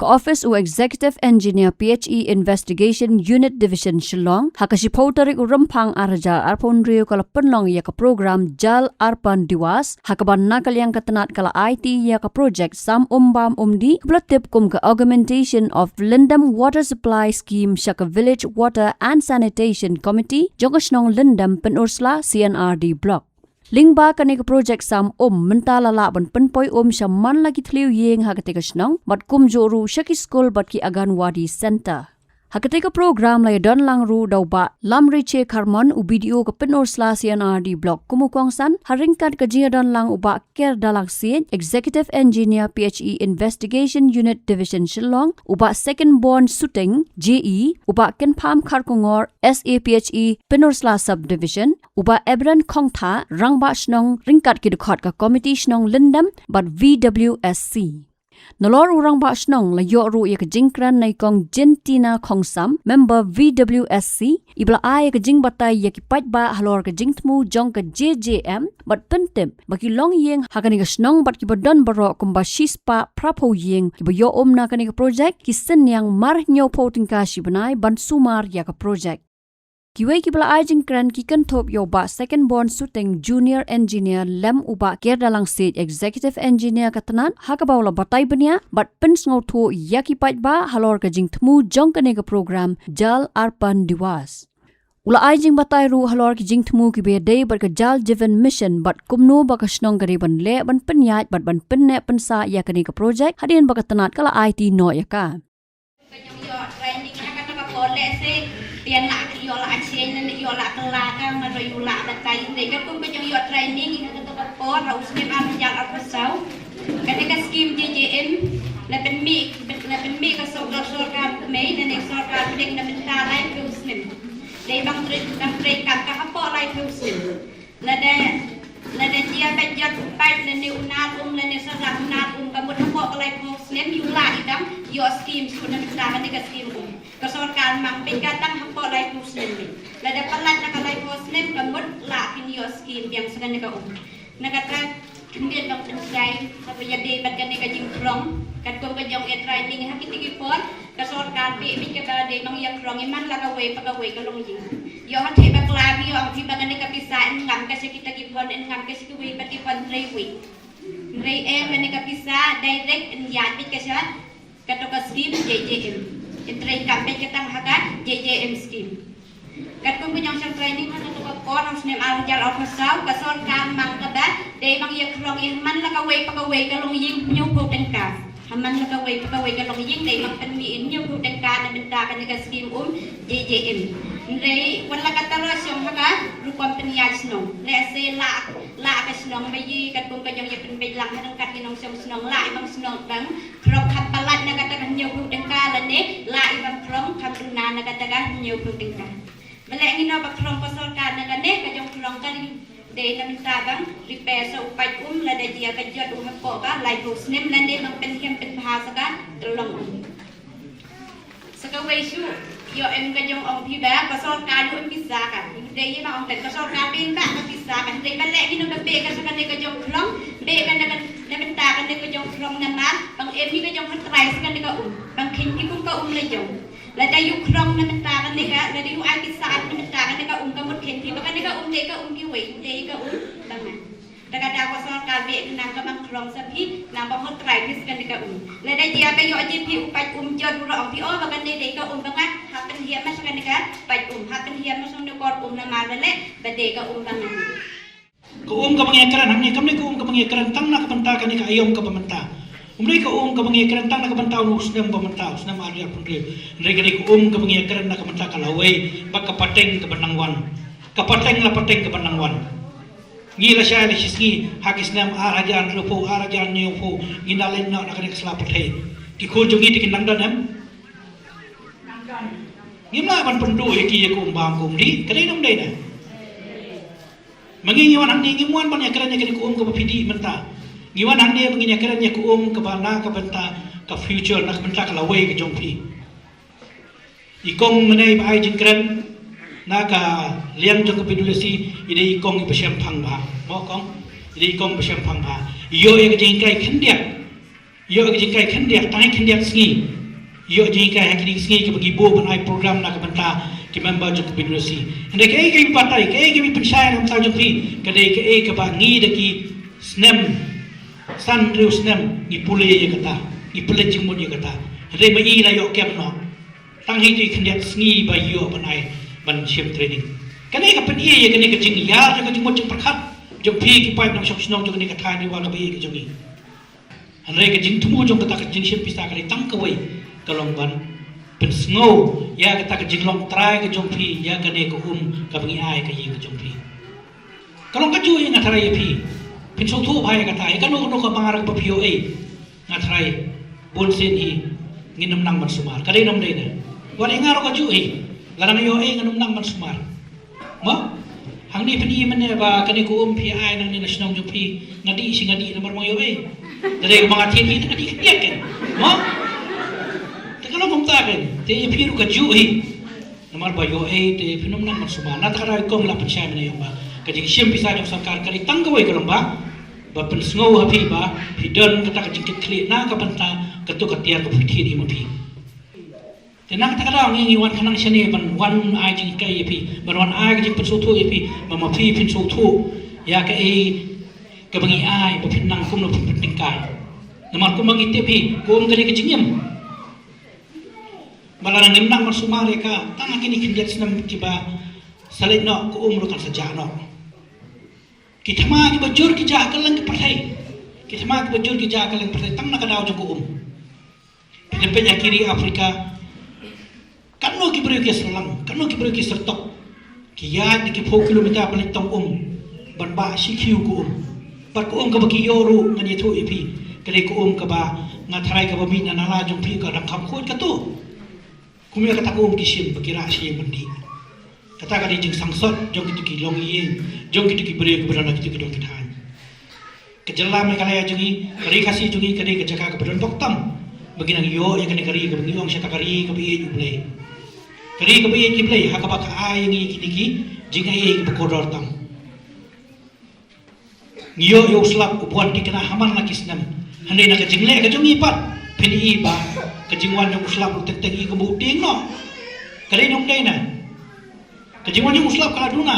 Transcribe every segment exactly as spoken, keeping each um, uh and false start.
Ka office u Executive Engineer P H E Investigation Unit Division Shillong, ha ka shiphew tarik u Rymphang ar hajar arphew hynriew ka la pynlong ïa ka program Jal Arpan Diwas, ha kaba na ka liang ka tnat ka la aiti ïa ka project Sam Um Bam Um Dih, kaba la tip kum ka Augmentation of Lyndam Water Supply Scheme sha ka Village Water and Sanitation Committee jong ka shnong Lyndam Pynursla C and R D Block. Lyngba kane ka project Sam Um, mynta la lah ban pynpoi um sha man la ki thliew ïing ha katei ka shnong, bad kumjuh ruh sha ki skul bad ki Anganwadi Centre. Ha katei ka program la ïadon lang ruh da u Bah Lamriche Kharmon, u B D O ka Pynursla C and R D Block kum u kongsan, ha ryngkat ka jingïadon lang u Bah Kerdalang Siej, Executive Engineer P H E Investigation Unit Division Shillong, u Bah Second Born Suting, J E, u Bah Kynpham Kharkongor, S A P H E Pynursla Subdivision, u Bah Ebran Khongtha, Rangbah Shnong ryngkat ki dkhot ka Committee Shnong Lyndam bad V W S C. Nalor u Rangbah Shnong la ïoh ruh ïa ka jingkren na i Kong Jentina Khongsam, Member V W S C, iba la ai ïa ka jingbatai ïa ki paidbah halor ka jingthmu jong ka J J M, bad pyntip ba ki longïing ha kane ka shnong bad kiba don baroh kumba shispah phraphew ïing kiba ïoh um na kane ka project, ki synñiang mar hynñiewphew tyngka shi bnai ban sumar ïa ka project. Kiwei kiba la ai jingkren ki kynthup ïa u Bah Second Born Suting, Junior Engineer, lem u Bah Kerdalang Siej, Executive Engineer ka tnat, ha kaba u la batai bniah bad pynsngewthuh ïa ki paidbah halor ka jingthmu jong kane ka program Jal Arpan Diwas. U la ai jingbatai ruh halor ki jingthmu kiba ïadei bad ka Jal Jeevan Mission bad kumno ba ka shnong ka dei ban leh ban pynïaid bad ban pynneh pynsah ïa kane ka project hadien ba ka tnat ka la aiti noh ïa ka. Ka jong ïoh training ha kata ka por lehse phi lah ïoh lah change ne ïoh lah kylla ka, ma ro ïoh lah batai. Hynrei katkum ka jong ïoh training ha kata ka por, ha u snem ar hajar arphew saw, kane ka skim J J M la pynmih, la pynmih ka sorkar, sorkar mei ne sorkar pdeng na mynta laiphew snem. Dei ban trei, ban trei kam ka hapoh laiphew snem. Lada, lada jia ba jot u paip lane u nar um lane sarang u nar um, ka mut hapoh ka laiphew snem ïoh lah i dang ïoh skim shuh na mynta kane ka skim um. Ka sorkar mang peit ka tang hapoh laiphew snem ni. Lada palat na ka laiphew snem ka mut lah phin ïoh skim biang sa kane ka um. Na kata khyndiat ban pynshai haba ïadei bad kane ka jingkhrong, katkum ka jong e training ha kiti ki por, ka sorkar beh bit kaba dei ban ïakhrong ïa man la kawei pa kawei ka longïing. Ïoh ha thei bakla phi ong phi ba kane ka pisa yn ngam ka sha kita ki phone, yn ngam ka sha kiwei pat ki phone, trei wei. Trei em kane ka pisa direct yn ïaid bit ka sha kato ka skim J J M. Yn trei kam bit ka tang ha ka J J M skim. Katkum ka jong shong training ha kato ka por ha u snem ar hajar arphew saw, ka sorkar mang kaba dei ban ïakhrong ïa man la kawei pa kawei ka longïing hynñiewphew tyngka. Ha man la kawei pa kawei ka longïing dei ban pynmih hynñiewphew tyngka na bynta kane ka skim um J J M. Hynrei wat la katta ruh shong ha ka rukom pynïaid shnong. Lehse lah, lah ka shnong ba ïa katkum ka jong ïa pynbeit lang ha ryngkat ki nongshong shnong, lah i ban shnong ban khrong kham palat na kata ka hynñiewphew tyngka lane lah i ban khrong kham duna na kata ka hynñiewphew tyngka. Balei ngin ong ba khrong ka sorkar? Na kane ka jong khrong ka dei na bynta ban repair sa u paip um lada jia ka jot u hapoh ka laiphew snem lane ban pynhiar pynbha sa ka tyllong um. Sa kawei shuh, ïoh em ka jong ong phi ba ka sorkar ïoh em pisa ka. Dei ïa ba ong ka sorkar beh ba ka pisa ka. Dei balei ngin ong ba beh ka sa kane ka jong khrong, beh ka na, na bynta kane ka jong khrong namar ban em ïa ka jong ha trai sa kane ka um. Ban kheiñ ki kum ka um la jong. Lada ïoh khrong na bynta kane ka, lada ïoh ai pisa na bynta kane ka um, ka mut kheiñ phi ba kane ka um dei ka um kiwei, dei ka um ba nga. Da kata ka sorkar beh nang ka ban khrong sa phi, nang ba hot trai phi sa kane ka um. Lada jia ba ïoh jia phi u paip um jot u rong phi, oh, ba kane dei ka um ba nga, hap pynhiar ma sa kane ka paip um, hap pynhiar ma sa kane ka kor um namar ba leh ba dei ka um ba nga. Ka um kaba ngi ïakren hangne kam dei ka um kaba ngi ïakren tang na ka bynta kane ka aïom kaba mynta. Um dei ka um kaba ngi ïakren tang na ka bynta u snem ba mynta, u snem ar hajar arphew hynriew. Hynrei ka dei ka um kaba ngi ïakren na ka bynta ka lawei bad ka pateng kaba nang wan. Ka pateng la pateng kaba nang wan. Ngi la shai la shisngi ha ki snem ar hajar hynriewphew, ar hajar hynñiewphew, ngi la leit noh na kane ka sla pyrthei. Ki khun jong ngi te ki nang don em? Ngim lah ban pynduh ïa ki ïa ka um bam ka um dih, ka dei ne ym dei ne? Ma ngi ngi wan hangne ngim wan ban ïakren ïa kane ka um kaba phi dih mynta. Ngi wan hangne ba ngin ïakren ïa ka um kaba na ka bynta ka future, na ka bynta ka lawei ka jong phi. I kong mynne ba ai jingkren na ka liang jong ka P W C, i dei i kong iba shemphang bha. Mo kong, i dei i kong iba shemphang bha. I ïoh ïa ka jinghikai khyndiat. Ïoh ka jinghikai khyndiat, tang khyndiat sngi. Ïoh jinghikai ha kine ki sngi kiba ngi buh ban ai program na ka bynta ki member jong ka B W C. Hynrei kaei kaba batai, kaei kaba pynshai na ka bynta jong phi, ka dei kaei kaba ngi da ki snem, san hynriew snem ngi pule ïa kata, ngi pynleit jingmut ïa kata. Hynrei ma i la ïoh kem noh. Tang hi tu i khyndiat sngi ba ïoh ban ai ban shim training. Kane ka pyni ïa kane ka jingïar jong ka jingmut jingpyrkhat jong phi ki paid nongshong shnong jong kane ka thaiñ Ri War kaba ïeit ka jong ngi. Hynrei ka jingthmu jong kata ka jingshim pisa ka dei tang kawei, ka long ban pynsngew ïa kata ka jinglong trai ka jong phi ïa kane ka um kaba ngi ai ka ïing ka jong phi. Ka long kajuh hi, nga tharai ïa phi. Phin sngewthuh bha ïa kata, ïa kano kano ka mar kaba phi ïoh ei. Nga tharai bun sien hi ngin ym nang ban sumar. Ka dei ne ym dei ne? Wat ïa nga ruh kajuh hi. Lada nga ïoh ei ngan ym nang ban sumar. Mo? Hangne phin i mynne ba kane ka um phi ai nangne na shnong jong phi, nga dih shi nga dih namar ba nga ïoh ei. Te dei ba nga thied hi te nga dih khyndiat kein. Mo? Te ka long kumta kein. Te ïa phi ruh kajuh hi. Namar ba ïoh ei te phin ym nang ban sumar. Na kata ka daw i kong la pynshai mynne ïa ba ka jingshim pisa jong sorkar ka dei tang kawei, ka long ba, ba pynsngew ha phi ba phi don kata ka jingkitkhlieh na ka bynta kato ka tiar kaba phi thied hi ma phi. Te na kata ka daw ngi ngi wan khnang shane ban wan ai jinghikai ïa phi, ban wan ai ka jingpynsngewthuh ïa phi, ba ma phi phin sngewthuh ïa kaei kaba ngi ai, ba phin nang kumno phin pyntyngkai. Namar kumba ngi tip hi, ka um ka dei ka jingim. Ba lada ngim nang ban sumar ïa ka, tang ha kine khyndiat snem kiba sa leit noh, ka um ruh kan sa jah noh. Ki thma kiba jur ki jah ha kylleng ka pyrthei. Ki thma kiba jur ki jah ha kylleng ka pyrthei tang na ka daw jong ka um. Phi peit ha ki ri Africa, katno ki briew ki syrlang, katno ki briew ki syrtok. Ki ïaid da ki phew kilometer ban leit tong um, ban bah shi khiew ka um. Bad ka um kaba ki ïoh ruh ngan ïathuh ïa phi, ka dei ka um kaba nga tharai kaba mih na nala jong phi ka dang kham khuid kato. Kumne kata ka um ki shim ba ki rah shi ïing ban dih. Kata ka dei jingsangsot jong kito ki longïing, jong kito ki briew kiba don ha kito ki dong ki thaiñ. Ka jylla Meghalaya jong ngi, ka ri Khasi jong ngi, ka dei ka jaka kaba don bok tam ba ngi nang ïoh ïa kane ka ri kaba ngi ong shata ka ri kaba ïeit U Blei. Ka ri kaba ïeit U Blei ha kaba ka ai ïa ngi kine ki jingai kiba kordor tam. Ngi ïoh ïa u slap uba wan thikna ha man la ki snem. Hynrei na ka jingleh ka jong ngi pat phin i ba ka jingwan jong u slap ruh teng teng i kumba u tieng noh. Ka dei ne ym dei ne? Ka jingwan jong u slap ka la duna.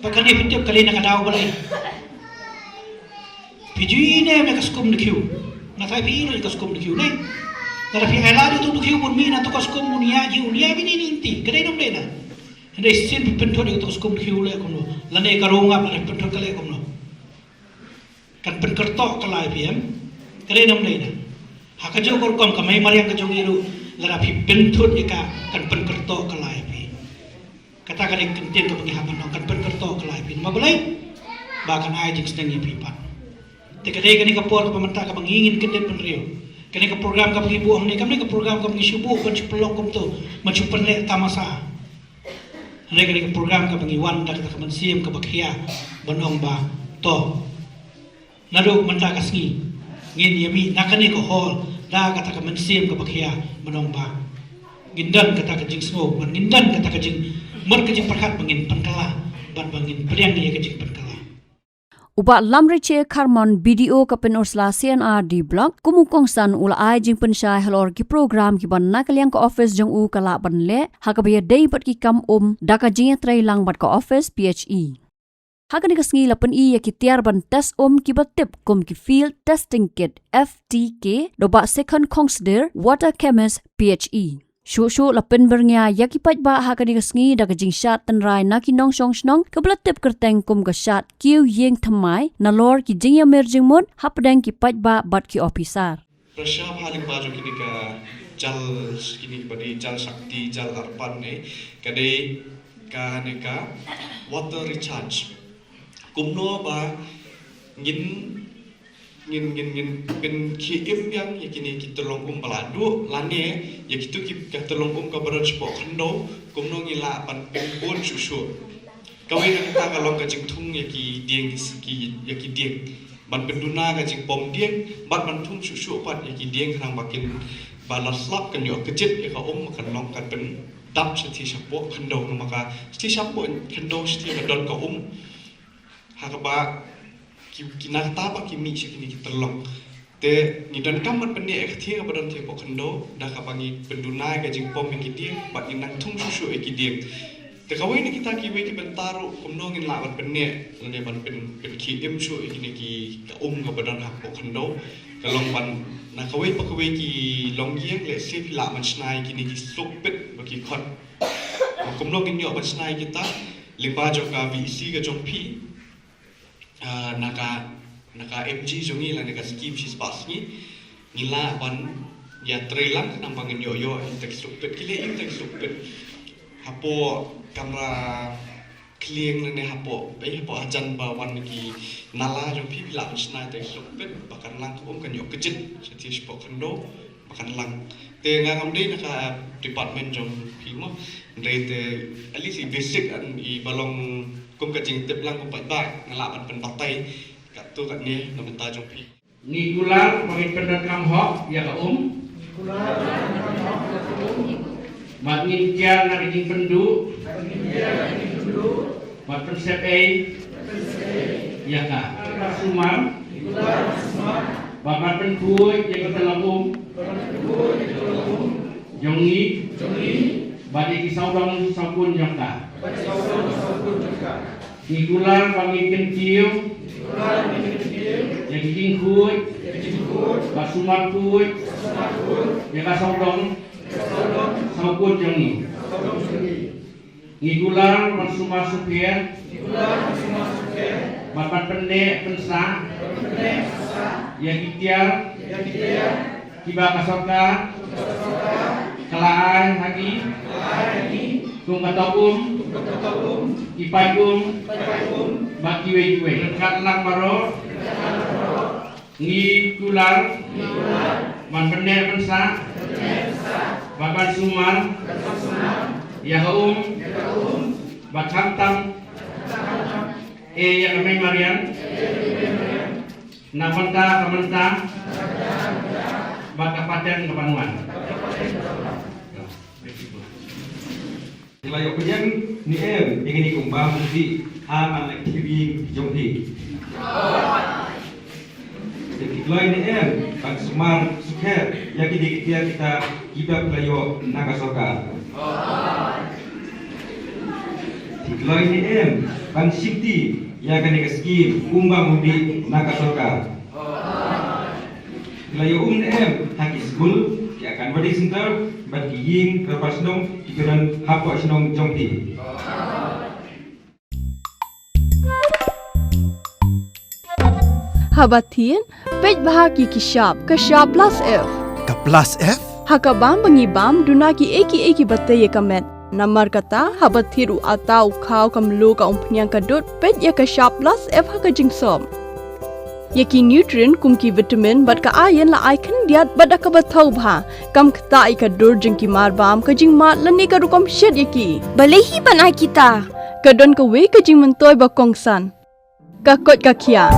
Ba kane phi tip ka dei na ka daw balei? Phi ju i ne me ka skum dkhiew? Nga tharai phi i ruh ïa ka skum dkhiew ne? Lada phi ai lad ïa uto u dkhiew bun mih na to ka skum, un ïaid hi, un ïaid bniah lynti. Ka dei ne ym dei ne? Hynrei shisien phi pynthut ïa kato ka skum dkhiew leh kumno? Lane ka rungap lada phi pynthut ka leh kumno? Kan pynkyrtoh ka lai phi, em? Ka dei ne ym dei ne? Ha kajuh ka rukom ka mei mariang ka jong ngi ruh, lada phi pynthut ïa ka, kan pynkyrtoh ka lai phi. Kata ka dei ka kyntien kaba ngi hap ban ong, kan pynkyrtoh ka lai phi. Namar balei? Ba kan ai jingsneng ïa phi pat. Te ka dei kane ka por kaba mynta kaba ngi ngin kyndit bynriew. Kane ka program kaba ngi buh hangne kam dei ka program kaba ngi shu buh ban shu pynlong kumto, ban shu pynleh tamasa. Hynrei ka dei ka program kaba ngi wan da kata ka mynsiem kaba khia ban ong ba, to, naduh mynta ka sngi ngin ïa mih na kane ka hall da kata ka mynsiem kaba khia ban ong ba ngin don kata ka jingsngew, ban ngin don kata ka jingmut ka jingpyrkhat ba ngin pynkylla bad ba ngin pdiang ïa ka jingpynkylla. U Bah Lamriche Kharmon, B D O ka Pynursla C and R D Block, kum u kongsan u la ai jingpynshai halor ki program kiba na ka liang ka office jong u ka lah ban leh ha kaba ïadei bad ki kam um da ka jingïatreilang bad ka office P H E. Ha kane ka sngi la pyni ïa ki tiar ban test um kiba tip kum ki Field Testing Kit, F T K, da u Bah Sekhon Khongsdir, Water Chemist, P H E. Shuh shuh la pynbyrngia ïa ki paidbah ha kane ka sngi da ka jingshad tynrai na ki nongshong shnong kaba la tip kyrteng kum ka shad kiew ïing thymmai, nalor ki jingïamir jingmut hapdeng ki paidbah bad ki ophisar. Pressure bha lyngba jong kine ka jal, kine kiba dei jal shakti, jal arpan, eh, ka dei kane ka water recharge. Kumno ba ngin ngin, ngin, ngin pynkhie im biang ïa kine ki tyllong um ba la duh, lane ïa kito ki, ka tyllong um kaba don shapoh khyndew, kumno ngi lah ban pynbun shuh shuh. Kawei na kata ka long ka jingthung ïa ki dieng, ki, ïa ki dieng. Ban pynduna ka jingpom dieng, bad ban thung shuh shuh pat ïa ki dieng khnang ba kin, ba la slap kan ïoh kjit ïa ka um, kan long kan pyndap shathie shapoh khyndew, namar ka shathie shapoh khyndew shathie ka don ka um. Ha kaba ki, ki na kata pat ki mih sha kine ki tyllong. Te ngi donkam ban pyneh ïa ka thie kaba don thie hapoh khyndew da kaba ngi pynduna ïa ka jingpom ïa ki dieng bad ngi nang thung shuh shuh ïa ki dieng. Te kawei na kita kiwei ki bynta ruh kumno ngin lah ban pyneh lane ban pyn pynkhie im shuh ïa kine ki, ka um kaba don hapoh khyndew. Ka long ban, na kawei pa kawei ki longïing lehse phi lah ban shna ïa kine ki suk pit ba ki khot. Kumno ngin ïoh ban shna ïa kita lyngba jong ka V E C ka jong phi. Ah, na ka, na ka M G jong ngi lane ka skim shispah sngi, ngi lah ban ïatrei lang khnang ba ngin ïoh ïoh ïa kita ki suk pit, ki leh ïa kita ki suk pit hapoh kamra khlieng lane hapoh, eh, hapoh hajan ba wan ki nala jong phi, phi lah ban shna ïa kita ki suk pit ba kan lang ka um kan ïoh kjit sha thie shapoh khyndew ba kan lang. Te nga ngam dei na ka department jong phi mo. Hynrei te at least i basic, an i ba long kum ka jingtip lang kum paidbah nga lah ban pynbatai katto katne na bynta jong phi. Ngi kular ba ngin pyndonkam hok ïa ka um. Bad ngin kiar na ka jingpynduh. Bad pynsep ei ïa ka. Sumar. Bad ban pynkhuid ïa kita la um jong ngi. Bad ïa ki sawdong sawkun jong ka. Ngi kular ba ngin kyntiew ïa ki jingkhuid bad sumar khuid ïa ka sawdong sawkun jong ngi. Ngi kular ban sumar sukher bad ban pyneh pynsah ïa ki tiar kiba ka sorkar ka la ai ha ngi kum ka tok um, ki paid um bad kiwei kiwei. Ryngkat lang baroh ngi kular ban pyneh pynsah bad ban sumar ïa ka um bad khamtam eh ïa ka mei mariang na ka bynta ka mynta bad ka pateng ka ban wan. Phi la ïoh pdiang ne em ïa kine ki um bam u dih ha man la ki ïing jong phi? Te phi kloi ne em ban sumar sukher ïa kine ki tiar kita kiba phi la ïoh na ka sorkar? Phi kloi ne em ban shimti ïa kane ka skim um bam u dih na ka sorkar? Phi la ïoh um ne em ha ki skul, ki Anganwadi Center bad ki ïing dorbar shnong kiba don hapoh shnong jong phi? Haba thied, peit bha ki ki shap, ka shap plus F. Ka plus F? Ha ka bam ba ngi bam, duna kiei kiei kiba tei ïa ka met. Namar kata, haba thied u atta, u khaw, ka mluh, ka umphniang, ka dud, peit ïa ka shap plus F ha ka jingsop. Ïa ki nutrient kum ki vitamin bad ka iron la ai khyndiat bad da kaba thaw bha. Kam ktah ïa ka dur jong ki mar bam, ka jingmad lane ka rukom shet ïa ki. Balei hi ban ai kita? Ka don kawei ka jingmyntoi ba kongsan. Ka koit ka khiah.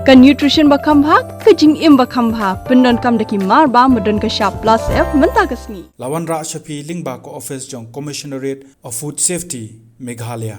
Ka nutrition ba kham bha, ka jingim ba kham bha. Pyndonkam da ki mar bam ba don ka shap plus F mynta ka sngi. La wanrah sha phi lyngba ka office jong Commissionerate of Food Safety, Meghalaya.